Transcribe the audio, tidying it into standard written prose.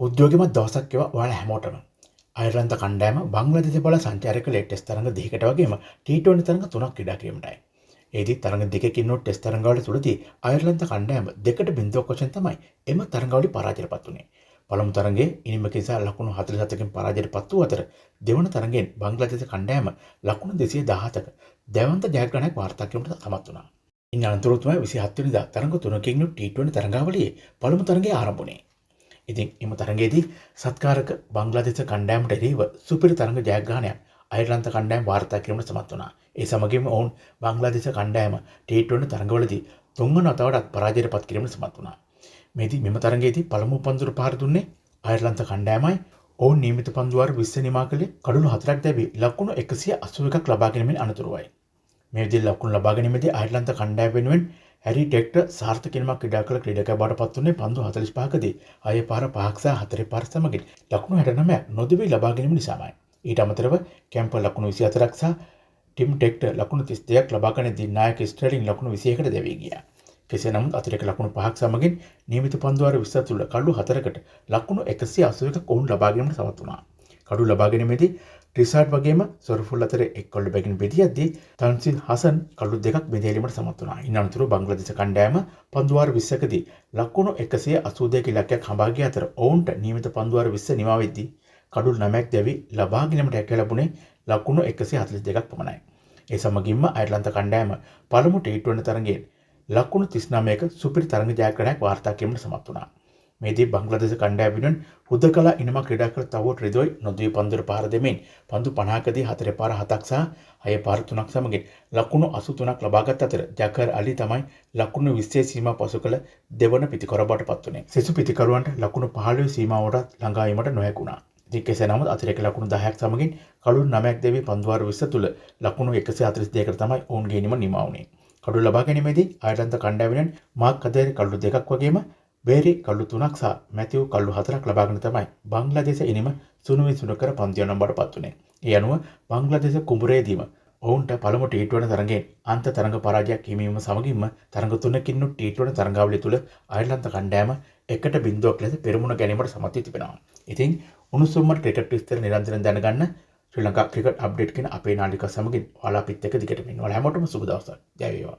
උද්‍යෝගිමත් දවසක් වේවා ඔයාලා හැමෝටම. අයර්ලන්ත කණ්ඩායම බංග්ලාදේශ බල සංචාරය කළේ ටෙස්ට් තරඟ දෙකකට වගේම T20 තරඟ තුනක් ක්‍රීඩා කිරීමටයි. එෙහිදී තරඟ දෙකකින් වූ ටෙස්ට් තරඟවල තුලදී අයර්ලන්ත කණ්ඩායම 2-0 වශයෙන් තමයි එම තරඟවලදී පරාජයට පත් වුණේ. පළමු තරඟයේ ඉනිමක නිසා ලකුණු 47කින් පරාජයට පත් වූ අතර දෙවන තරඟයෙන් බංග්ලාදේශ කණ්ඩායම ලකුණු 217ක දැවැන්ත ජයග්‍රහණයක් වාර්තා කිරීමට සමත් වුණා. ඉන් අනතුරුව තමයි 27 වෙනිදා තරඟ තුනකින් වූ T20 තරඟාවලියේ පළමු තරඟය ආරම්භ වුණේ. ඉතින් එම තරඟයේදී සත්කාරක බංග්ලාදේශ කණ්ඩායමට එරෙහිව සුපිරි තරඟ ජයග්‍රහණයක් අයර්ලන්ත කණ්ඩායම වාර්තා කිරීමට සමත් වුණා. ඒ සමගින්ම ඔවුන් බංග්ලාදේශ කණ්ඩායම T20 තරඟවලදී තුන්වන වතාවටත් පරාජයට පත් කිරීමට සමත් වුණා. මේදී මෙම තරඟයේදී පළමු පන්දුර පහර දුන්නේ අයර්ලන්ත කණ්ඩායමයි. ඔවුන් නියමිත පන්දු වාර 20 නිමා කළේ කඩුළු 4ක් දැවී ලකුණු 181ක් ලබා ගැනීමෙන් අනතුරුවයි. මේ විදිහට ලකුණු ලබා ගැනීමේදී අයර්ලන්ත කණ්ඩායම වෙනුවෙන් හැරි ටෙක්ටර් සාර්ථක ඉනිමක් ක්‍රීඩා කළ ක්‍රීඩකයා බවට පත් වුණේ පන්දු 45කදී 6 පාර 5ක් සහ 4 පාර සමගින් ලකුණු 69ක් නොදෙවී ලබා ගැනීම නිසාමයි. ඊට අමතරව කැම්පර් ලකුණු 24ක් සහ ටිම් ටෙක්ටර් ලකුණු 32ක් ලබා ගනිද්දී නායක ස්ටර්ලිං ලකුණු 21කට දැවී ගියා. කෙසේ නමුත් අතිරේක ලකුණු 5ක් සමගින් නියමිත පන්දු වාර 20 තුළ කඩලු 4කට ලකුණු 181ක් ඔවුන් ලබා ගැනීමට සමත් වුණා. කඩලු ලබා ගැනීමේදී රිසාඩ් වගේම සොරෆුල් අතර එක් කඩලු බැගින් බෙදියද්දී තන්සිල් හසන් කඩලු දෙකක් බෙදැලීමට සමත් වුණා. ඉන් අනතුරුව බංග්ලාදේශ කණ්ඩායම පන්දු වාර 20කදී ලකුණු 182 ඉලක්කයක් හඹා ගිය අතර ඔවුන්ට නියමිත පන්දු වාර 20 නිමා වෙද්දී කඩලු 9ක් දැවි ලබා ගැනීමට හැකියාව ලැබුණේ ලකුණු 142ක් පමණයි. ඒ සමගින්ම අයර්ලන්ත කණ්ඩායම පළමු T20 තරඟයෙන් ලකුණු 39ක සුපිරි තරඟ ජයග්‍රහණයක් වාර්තා කිරීමට සමත් වුණා. මේදී බංග්ලාදේශ කණ්ඩායම වෙනුවෙන් හුදකලා ඉනිමක් ක්‍රීඩා කළ තවුඩ් රිදොයි නොදෙවි පන්දුවට පහර දෙමින් පන්දු 50කදී 4 පාර 7ක් සහ 6 පාර 3ක් සමගින් ලකුණු 83ක් ලබාගත් අතර ජකර් අලි තමයි ලකුණු 20 සීමා පසු කළ දෙවන පිතිකරුවා බවට පත් වුණේ. සෙසු පිතිකරුවන්ට ලකුණු 15 සීමාවටත් ළඟා වීමට නොහැකි වුණා. ඉතින් කෙසේ නමුත් අතිරේක ලකුණු 10ක් සමගින් කඩුළු 9ක් දැවී පන්දු වාර 20 තුල ලකුණු 142කට තමයි ඔවුන්ගේ ඉනිම නිමා වුණේ. කඩුළු ලබා ගැනීමේදී අයර්ලන්ත කණ්ඩායම වෙනුවෙන් මාක් අදේර් කඩුළු දෙකක් වගේම බේරි කඩුළු 3ක් සහ මැතිව් කඩුළු 4ක් ලබාගෙන තමයි බංග්ලාදේශ ඉනිම සුණු විසුණු කර පන්දු යවන බවට පත් වුණේ. ඒ අනුව බංග්ලාදේශ කුඹුරේදීම ඔවුන්ට පළමු T20 තරඟයෙන් අන්ත තරඟ පරාජයක් හිමිවීම සමගින්ම තරඟ තුනකින් වූ T20 තරඟාවලිය තුළ අයර්ලන්ත කණ්ඩායම 1-0 ලෙස පෙරමුණ ගැනීමට සමත් වී තිබෙනවා. ඉතින් උණුසුම්ම ක්‍රිකට් විස්තර නිරන්තරයෙන් දැනගන්න ශ්‍රී ලංකා ක්‍රිකට් අප්ඩේට් කියන අපේ නාලිකාව සමගින් ඔයාලා අපිත් එක්ක දිගටම ඉන්න. ඔයාලා හැමෝටම සුබ දවසක්. ජය වේවා.